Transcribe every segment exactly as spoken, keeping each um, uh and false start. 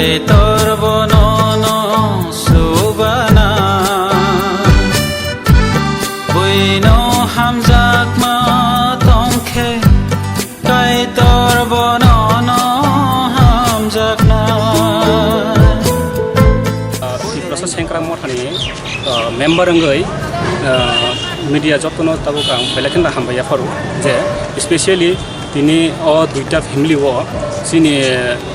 Kaitor bono no subana, buino hamjakma tongkhe, Kaitor bono no hamjakna. Tiprasa Sengkrak Mothani, ah, member wngwi, ah, media jotono tabuk ang belai kheno hambai yapharu je, specially tini o duita family o chini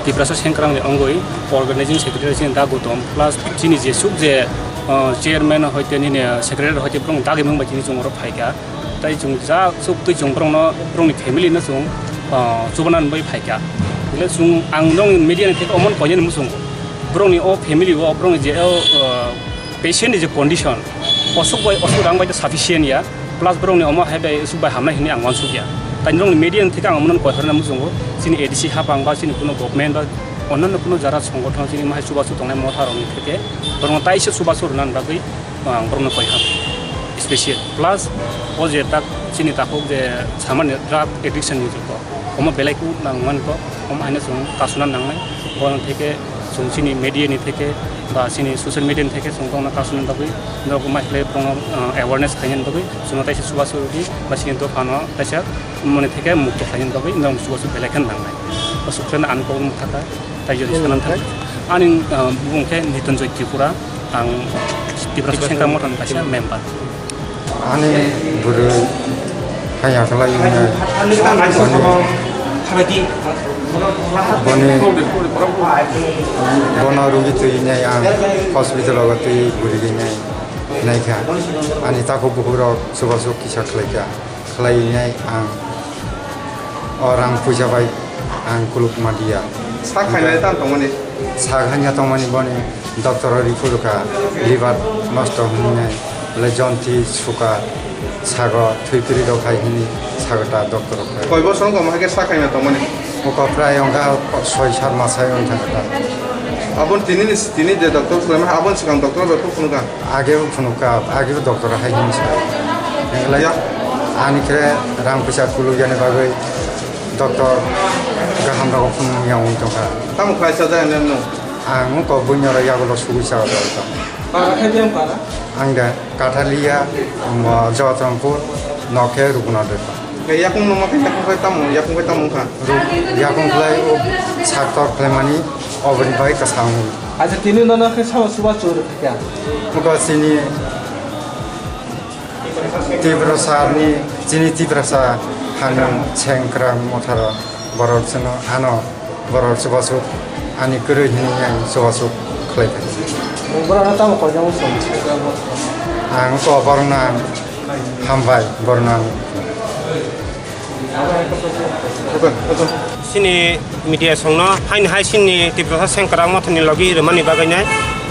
Tiprasa Sengkrak ni wngwi organizing secretary chini da Gautam plus chini jesuk je, ah, chairman hoite nini secretary hoite borok dagi mung bai chini chwng oro phaikha. Tai chwng ja chuk twi chwng borokno, borokni family no chwng, ah, chubana bai phaikha. Hwnkhe chwng ang norokni media ni theke omo koinani muchungo. Borokni o family o, borokni je o, ah, patient ni je condition, osuk bai, osuk rang bai sufficient ya, plus borokni omo hai bai osuk bai hamnai hinwi ang uansukya. Tai norokni media ni theke ang omono koi horna muchungo, chini A D C hapang ba chini kuno government ba onnanno kuno jara songothon chini mahai chubachu tongnai motha rokni theke borokno taisa chubachu rwna bagwi ang borokno koi ha special. Plus o je tak chini takhuk je samani drug addiction ni je kok, omo belai kuk nang man kok, omo haino chwng kasuna nangnai. Bono theke chwng chini media ni theke ba chini social media ni theke chwng bono kasuna bagwi norok mai khlai bono, ah, awareness khaina bagwi chwngno taisa chubachu rwdi ba chini dophano taisa moni theke mukto khlaina bagwi norok chubachu belai khe nangnai. O sukrena ang kok mukha kha. Tai jodi sanan thang. Ani, ah, bumung khe Nitonjoy Tripura, ang Tiprasa Sengkrak Mothani kaisa member. Ani bwrwi haya khlai wngnai. Boni, boni, bono rugi twi nai ang hospital o twi bwrwi nai naikha. Ani takhuk bukhuk rok chubachu kisa khlaikha. Khlai nai ang o rang puisa bai ang kuluk ma dia. Sak khainai tam tongmani? Sak hanya tongmani boni doctor o report kha liver nosto hwnwi nai, belai jonti sugar sago thwi kwrwi rok hai hwnwi sago ta doctor rok kha. Koi bosor wngkha omo hai khe sak khaina tongmani? Oko prai wngkha soi sat masai wngkha ta. Aboni tini ni, tini je doctor khlaima aboni swkang doctor bai phunukha? Age bo phunukha, age bo doctor hai hwnwi sa. Belai ani khe rang puisa kuluk yani bagwi doctor kaham rogo phunukya wng tongkha. Tamo khlai chajak nang nwng? Ang wngkha buini oro yagulo sugwi sa rwkha. Para khe biyang para? Ang da Kathalia, omo Jotongpur, nok khe Rugunath Debbarma. Yakung no ma khe yakung khe tamo, yakung khe tamo wngkha? Ru-, yakung khlai o saktor khlaimani oboni bagwi kwsa wngwi. Acha tini nono khe sabo chubachu rwkha kya? Buka chini Tiprasa ni, chini Tiprasa hani Sengkrak Motharo borok chwngno ano borok chubachu ani kwrwi hwnwi ang chubachu khlai kha. Borokno tamo koijakma song? Ang to borokno ang hambai, borokno ang. Chini media songno haini hai chini Tiprasa Sengkrak Mothani logi rwmani bagwi nai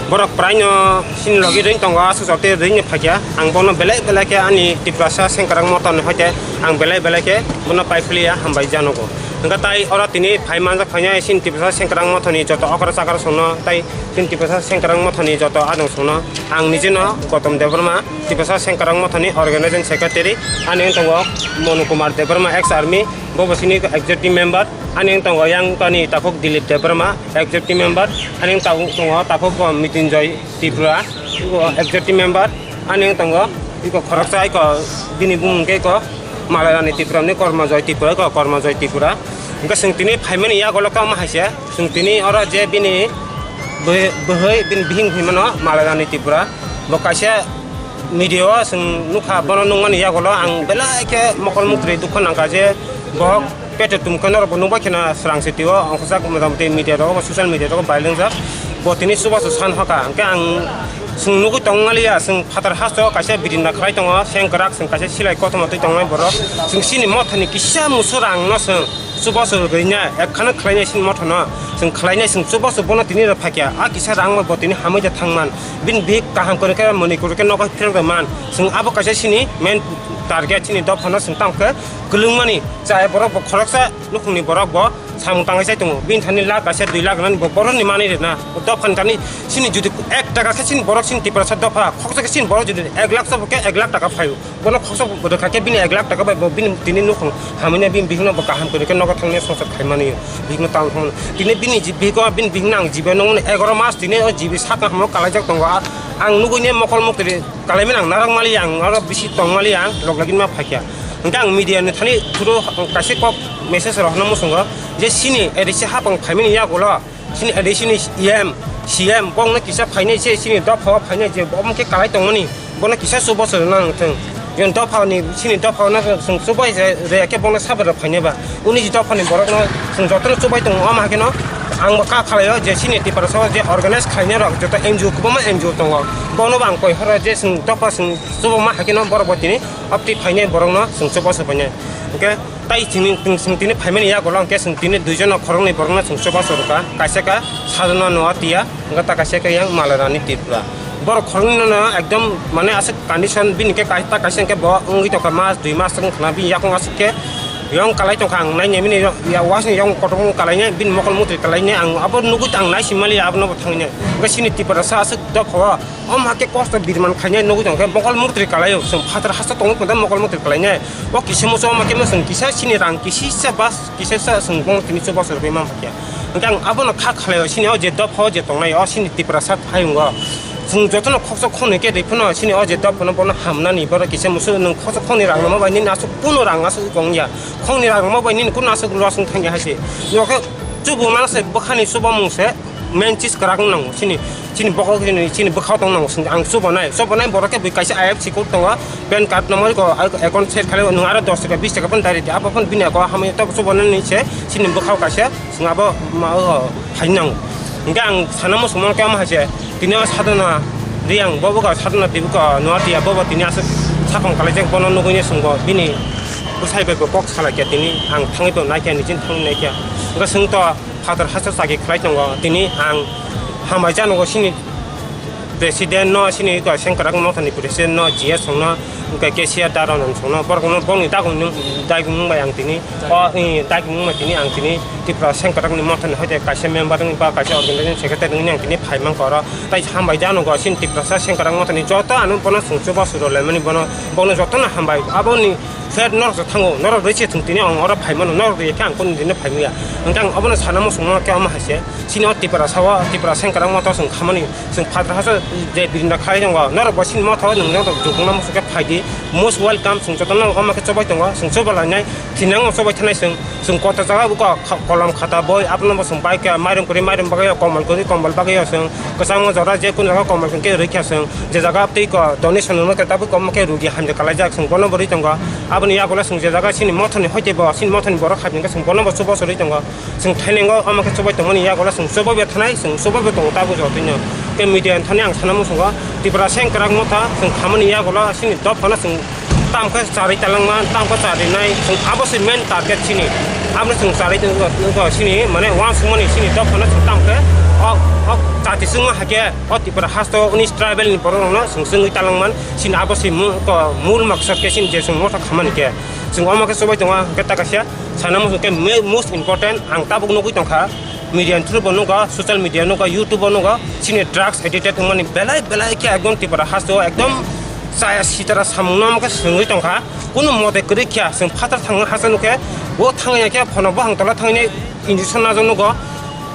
borok praino chini logi ring tongo, aswk jotoi ringni phaikya. Ang bono belai belai khe ani Tiprasa Sengkrak Mothani hoite ang belai belai khe bono paiphiliya, hambai janogo. Hwnkhe tai oro tini phai manjak phainai chini Tiprasa Sengkrak Mothani joto okra chakra songno tai chini Tiprasa Sengkrak Mothani joto adong songno ang nijeno Gautam Debbarma. Tiprasa Sengkrak Mothani Organizing Secretary, ani wng tongo Monu Kumar Debbarma, ex army, bo bo sini executive member, ani wng tongo yang tani takhuk Dilip Debbarma, executive member, ani wng tongo takhuk bo Mitinjoy Tripura, bo executive member, ani wng tongo iko khoroksa iko bini bumung khe iko Malarani Tripura ni Kormajoy Tripura, iko Kormajoy Tripura. Hwnkhe chwng tini phaimani yagulo tamo hai se, chwng tini oro je bini bwhwi, bwhwi bini bihik hinmano Malarani Tripura, bo kaisa media o chwng nukha, bono nukmani yagulo ang belai khe mokol muktwi dukha nangkha je bohok peto tumkhe norokbo nukbai kheno srang sitio, ongkhorjak motamoti media rogo, social media rogo viral wngjak. Bo tini chubachu san hoka, hwnkhe ang chwng nugwi tongmaliya, chwng phatar hasto kaisa bidinda khlai tongo, sengkrak chwng kaisa silai kothoma twi tongnai borok, chwng chini mothani kisa musu rangno chwng chubachu rwgwinai, ekkhano khlainai chini mothano, chwng khlainai, chwng chubachu bono tini rw phaikya, a kisa rangno bo tini hamwi da thangman. Bini bihik kaham kwrwikhe mwnwi kwrwikhe nogo phirok rwman. Chwng abo kaisa chini main target, chini dophano chwng tamo khe kwlwngmani. Chaya borok bo khoroksa nukhungni borok bo Samung tangai chai tongo, bini thani lakh kaisa dui lakh nani bo borok ni manwi rwna. Dophani thani chini jodi ek taka khe chini borok chini Tiprasa dopha khoksa khe chini borok jodi ek lakh chabo khe ek lakh taka phaio. Bono khoksa bo rwkha khe bini ek lakh taka bai bo bini tini nukhung hamwi nai bini bihikno bo kaham kwrwi khe nogo thangwi songchar khai mani. Bihikno tang thang tini bini ji-, bihik o bini bihikno ang jibai nongmani egaroh mas tini o jibi sakna hamo kalaijak tongo. A-, ang nugui ni mokol muktri kalaimani ang narwk mali ang oro bisi tong mali ang log lagin ma phaikha. Hwnkhe ang media ni thani through kaisa kok message rok hwnna muchungo je chini A D C hapang phaimani yagulo chini A D C ni E M, C M bongno kisa phainai se chini dopha o phainai je omo khe kalai tongmani bono kisa chubachu rwna nang thung. Yen dopha ni chini dopha no chwng chubai je re khe bono sabar rok phainai ba. Uni je dopha ni borok no chwng jotono chubai tongo omo hakhe no ang bo kha khalai o je chini Tiprasa o je organize khlainai rok joto N G O kwbangma N G O tongo. Bono bo ang koi horo je chwng dopha chwng chubama hakhe no borok bo tini Abtwi phainai borokno chwng chubachu phainai. Hwnkhe tai chini, chwng tini phaimani yagulo hwnkhe chwng tini duijon no khoroknwi borokno chwng chubachu rwkha. Kaisa khe Sadhana Noatia, hwnkhe ta kaisa khe yang Malarani Tripura. Borok khoroknwi no ekdom mane aswk condition bini khe kai-, ta kaisa hwnkhe bo wngwi tongkha mas dui mas wngkha na bini yakung aswk khe yong kalai tongkha ang nainai bini ya wasni yong kotor wng kalainai bini mokol mutri kalainai ang abo nugui ang naisimali abono bo thangnai. Hwnkhe chini Tiprasa aswk dophao Omo hakhe kosto birman khainai nugui tongkhe mokol mutri kalaio, chwng phatar hasteo tongwi phatar mokol mutri kalainai. O kisa muchung omo khe chwng kisa chini rang kisisa bas kisasa chwng bono tini chubachu rwui manphaikha. Hwnkhe ang abono kha khlaio chini o je dophao je tongnai o chini Tiprasa hayungo. Chwng jotono khoksa khonwi khe rwi phano chini o je dophano bono hamnani borok kisa muchung nwng khoksa khonwi rang rwma bai nini aswk kunu rang aswk wngya. Khongni rang rwma bai nini kunu aswk loss wng thangya hai se. Nokhe chubu manase bwkhani chubamung se. Main chis kwrak wng nango chini, chini bokol chini, chini bwkhao tong nango chwng ang chubanai, chubanai borok khe bui kaisa I F S C code tongo, pan card number ko account set khalai nwng aro dos taka bis taka phano dari di abo phano bini eko hamya tok chubanani se chini bwkhao kaisa chwng abo ma o phai nango. Hwnkhe ang sana muchungma khe omo hai se tini o Sadhana Reang bo bwkha Sadhana Devi ko Noatia bo bo tini aswk sakong kalaijak bono nugui chwng bo bini bwsai bai bo kok salai khe tini ang thangwi bo naikha nichini thangwi naikha hwnkhe chwng to. Phatar hasteo chakri khlai tongo. Tini ang hambai janogo chini president no, chini Sengkrak Mothani president no, G S song no, hwnkhe cashier Daron song no, borok no bongni dagong nung, dagong nung bai ang tini, o, i, dagong nung bai tini ang tini Tripura Sengkrak ni Mothani hoite kaisa member wng ba kaisa organization secretary wngni ang tini phai mankha oro. Tai hambai janogo chini Tiprasa Sengkrak Mothani joto ano bono chwng chubachu rwlaimani bono, bono joto no hambai. Aboni Sir, norok se thango, norok rwi se thung tini ang oro phai mano, norok rwi khe ang kunu dino phai manya. Hwnkhe ang obono sana muchungma khe omo hai se, chini o Tiprasa o, Tipra Sengkrak Motha chwng khamani, chwng phatar hasteo je birinda khlai tongo, norok bo chini motha o nwng norok jukungna muchung khe phai di, most welcome, chwng jotono omo khe chobai tongo, chwng chobai lainai, thinang o chobai thanai chwng, chwng kota jaga buko kha-, kolom khata boi, abono bo chwng bai khe mairum kwrwi mairum bagwi o, kombol kwrwi kombol bagwi o chwng, kwchangma jora je kunu jaga kombol kwrwi khe rwi kha chwng, je jaga twi ko donation rwma khe tabuk omo khe rugi hamya kalaijak chwng bono bo rwi tongo. Aboni yagulo chwng je jaga chini mothani hoite bo, chini mothani borok hai hwnkhe chwng bono bo chubachu rwi tongo. Chwng thainengo omo khe chubai tongmani yagulo chwng chubai bo thanai, chwng chubai bo tongo tabuk jotino. Tei media ni thani ang sana muchungo, Tripura Sengkrak Motha chwng khamani yagulo chini dophano chwng tam khe charwi talangma, tam khe charwi nai, chwng abo se main target chini. Abo chwng charwi tongkha chini, mane, uansukmani chini dophano chwng tam khe o, o jati chwngma hai khe o Tripura hasteo unis tribal ni borok rokno chwng chwngwi talangman, chini abo se mu-, ko, mul maksad khe chini je chwng motha khamani khe. Chwng omo khe chubai tongo, hwnkhe ta kaisa sana muchung khe me-, most important ang tabuk nugui tongkha. Media ni through bo nugo, social media nugo, YouTube o nugo, chini drugs addicted wngmani belai belai khe ekdom Tripura hasteo ekdom chaya sitara samung no omo khe swngwi tongkha. Kunu mote kwrwi khe chwng phatar thangna hasa nukhe, bo thangya khe phono bohang tola thangwi injection najak nugo.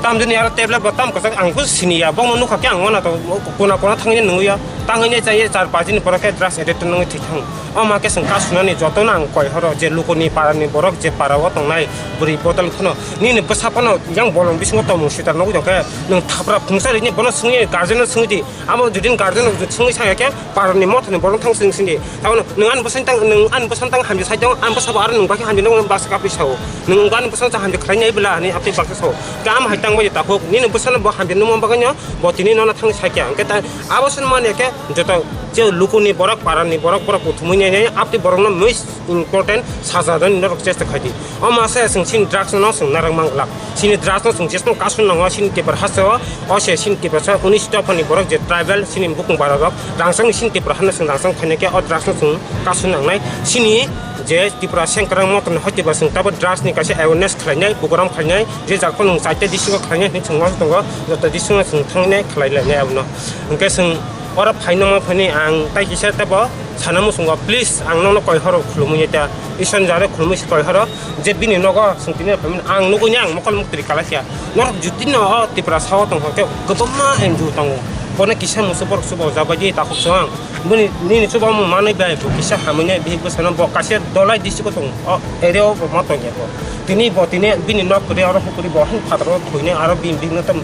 Tamjani aro tablet bo tam kwchak ang bo siniya, bono nukha khe ang wana to kona kona thangwi nungya, tangwi chaya char paji ni pore khe drugs addicted wngwi thwi thang. Omo khe chwng kasunani jotono ang koi horo je lukuni parani borok je para o tongnai bwrwi bodol phano nini bwsa phano yang bolong bisingo tongmung switar nugwi tongkhe nwng thapra phungsa rini bono swngwi guardian no swngwi di abo jodi guardian no swngwi saya khe parani mothani borok thang swng sindi tamo nwng ani bwsani tang nwng ani bwsani tang hamya sai tong ani bwsa bo aro nwng bagwi hamya nukmani baksa kapri sao nwng ani bwsano cha hamya khlai nai bwla hinwi aboni baksa sao tamo hai tang bai takhuk nini bwsano bo hamya nukma bagwi no bo tini nono thang sakya hwnkhe ta abo swnmani khe joto je lukuni borok parani borok borok kuthumwi nai nai aboni borokno most important saja rwni norok chesta khaidi. Omo se chwng chini drugs no chwng narwk mang glak. Chini drugs no chwng jesno kasu nango chini Tripura hasteo, o se chini Tripura sa unis dophani borok je tribal chini bukung bara rok rangchakni chini Tripura hano chwng rangchak khaina khe o drugs no chwng kasu nangnai. Chini Je Tripura sengkrang motorni hoi Tripura chwng tabuk drugs ni kaisa awareness khlainai, program khlainai, je jar phano chwng chaita district o khlainai hinwi chwng uansuk tongo, joto district o chwng thangnai khlai lainai abono. Hinkhe chwng oro phaino ma phaini ang tai kisa tebo sana muchungo, please ang nono koi horo khulumwi ta, Isor ni jare khulumwi se koi horo, je bini nogo chwng tini phaimani ang nugui ni ang mokol muktri kalasia. Norok jutino o Tripura sao tongkha khe kwbangma N G O tongo. Bono kisa musu borok chuba o jabadi takhuk chwng. Bini nini chuba mung manwi bai bo kisa hamwi nai bihik bwsano bo kaisa Dholai district o tongo. O area o bo ma tongya bo. Tini bo tini bini nok kwrwi oro hukuri bo hwn phataro thwini aro bini bihik no tamo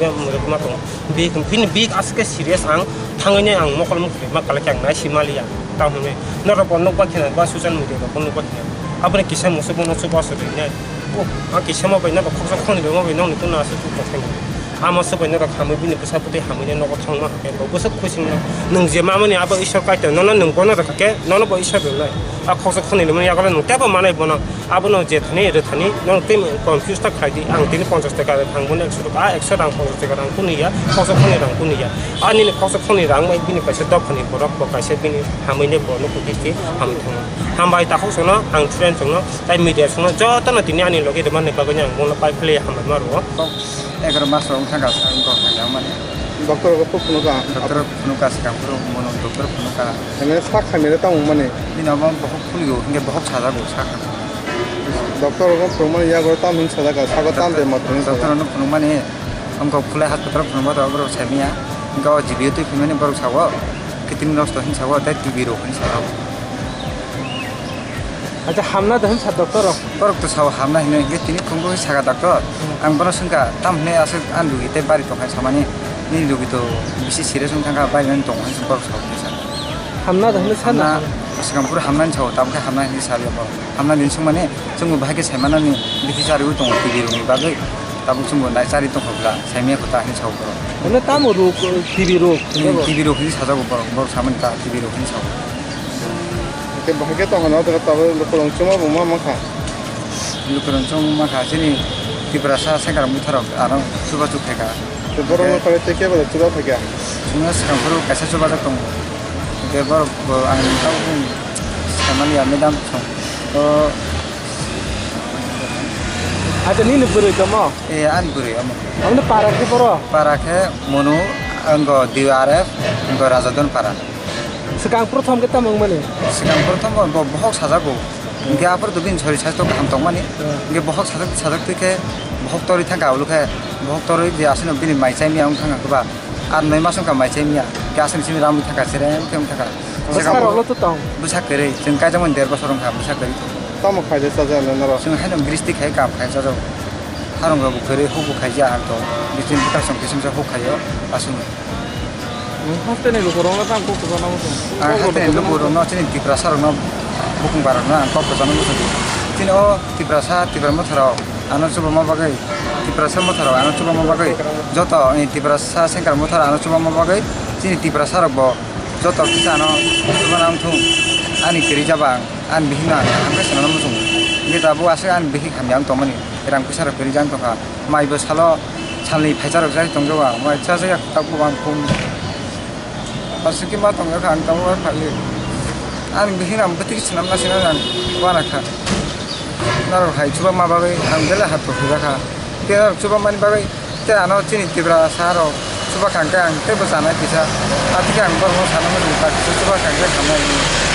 ma tongo. Bihik bini bihik aswk khe serious ang thangwi nai ang mokol mukti ma kalai khe ang nai si maliya. Tamo hwnwi norok bo nukba khena ba social media rok bo nukba khena. Aboni kisa musu bono chuba se rinai. Oh, a kisa ma bai norok khoksa khoni bai ma bai nokni tuna aswk thangwi. Ama se bai norok hamwi bini bwsa bwtwi hamwi nai nogo thangma hwnkhe bo bwswk khuisingno. Nwng je mamani abo Isor kaitor nono nwng bono rwkha khe nono bo Isor rwnai. A khoksa khoni rimani yagulo nwng teibo manai bono. Abono je thani rwthani nono tei confuse ta khlai di. Ang tini ponchash taka rang bono ekso taka, a ekso rang ponchash taka rang kunu ya, khoksa khoni rang kunu ya. A nini khoksa khoni rang bai bini kaisa dophani borok bo kaisa bini hamwi nai bo nukho khe hamwi thangma. Hambai takhuk sono ang student songno tai media songno jotono tini ani logi rwmani bagwi ang bono pai philwi hambai ma rwo. Egaroh mas rok wngkha kha wngkha kha mani. Doctor rok phunukha. Doctor phunukha swkang phuru mono doctor phunukha. Ene sak khamire tamo mani. Bini omo bohok phulio hinkhe bohok sajago sak khamire. Doctor rok phunukmani yago tam hin sajaka sago tam de mat hin doctor sajaka. Rok phunukmani wngkha khulai hospital phunukma to borok saimanya. Wngkha o G B O twi phimani borok sago kidney nosto hin sago tei T B rok hin sago. Acha hamna de hin sa doctor rok. Borok to sao hamna hinwi hinkhe tini phungo saka doctor. Hmm. Ang bono swngkha tam hinwi aswk ani lugi tei bari tongkha samani. Nini lugi to bisi serious wng thangkha bari nani tongo hinwi borok sao hinwi sa. Hamna de hinwi sana. Hamna swkang phuru hamnani sao tamo khe hamna hinwi sa liya borok. Hamna din swngmani chwngbo bahai khe saimanani bithi chariwi tongo T B rokni bagwi. Tabuk chwngbo nai chari tongkha bwla saimanya kho ta hinwi sao borok. Ano tamo rok, T B rok. Hmm, T B rok hinwi sajago borok, borok samani ta T B rok hinwi sao. Hwnkhe bahai khe tongkha no, tei tabuk lukurok chuma bo ma mankha. Lukurok chuma mankha, chini Tiprasa sengkar mutharo ano chubachu phaikha. Tei borok no pare tei kebo chuba phaikha. Chwngno swkang phuru kaisa chubajak tongo. Hwnkhe borok bo ang tabuk saimaliya madam song. O. Acha nini bwrwi tamo? E, ani bwrwi omo. Omo para khe boro? Para khe Monu, wngkha D R F, wngkha Rajadon para. Swkang prothom khe tamo wngmani? Swkang prothom bo, bo bohok sajago. Hwnkhe aphuru to bini sorir sastho kaham tongmani. Hmm. Hwnkhe bohok sajak, sajak twi khe bohok torwi thangkha, ulo khe bohok torwi je aswkno bini mai chaimya wng thangkha kwba. Ar noi mas wngkha mai chaimya. Hwnkhe aswkni simi ramwi thangkha, cherem khe wng thangkha. Bwsa rok lo to tong? Bwsa kwrwi, chwng kaijakmani der bosor wngkha, bwsa kwrwi. Tamo khaide chajaknai norok? Chwng haino gristi khai kam khai chajago. Harong rok bo kwrwi, huk bo khaijak ang to. Bising bwkha song kisim sa huk khaio, aswkno. Nwng hasteni lukurokno tamo kok kwchangno muchung? Ang hasteni lukurokno chini Tiprasa rokno bukung barokno ang kok kwchangno muchung. Chini o Tiprasa, Tipra Motha rok ano chubama bagwi, Tiprasa Motha rok ano chubama bagwi, joto, eh, Tiprasa Sengkar Motha rok ano chubama bagwi chini Tiprasa rok bo joto kisa ano chubana wngthung ani kwrwi jaba ang. Ani bihikno ang hamkhe swnamna muchungo. Hwnkhe tabuk aswk ani bihik hamya wng tongmani, rang puisa rok kwrwi jang tongkha. Mai bo salo salni phaisa rok jai tongjago ang, mai chajakya tabuk ang phung. Aswk khe ma tongjakha ang tabuk ang phaiwi. Ani bihikno ang bwtwi swnamna swnamna ang uanakha. Norok hai chuba ma bagwi ang belai hapro khujakha. Tei norok chuba mani bagwi tei ano chini Tiprasa rok chuba kha hwnkhe ang teibo chanai kisa. Athikhe ang borokno sana muchungo ta kisa chuba kha hwnkhe hamnai hwnwi.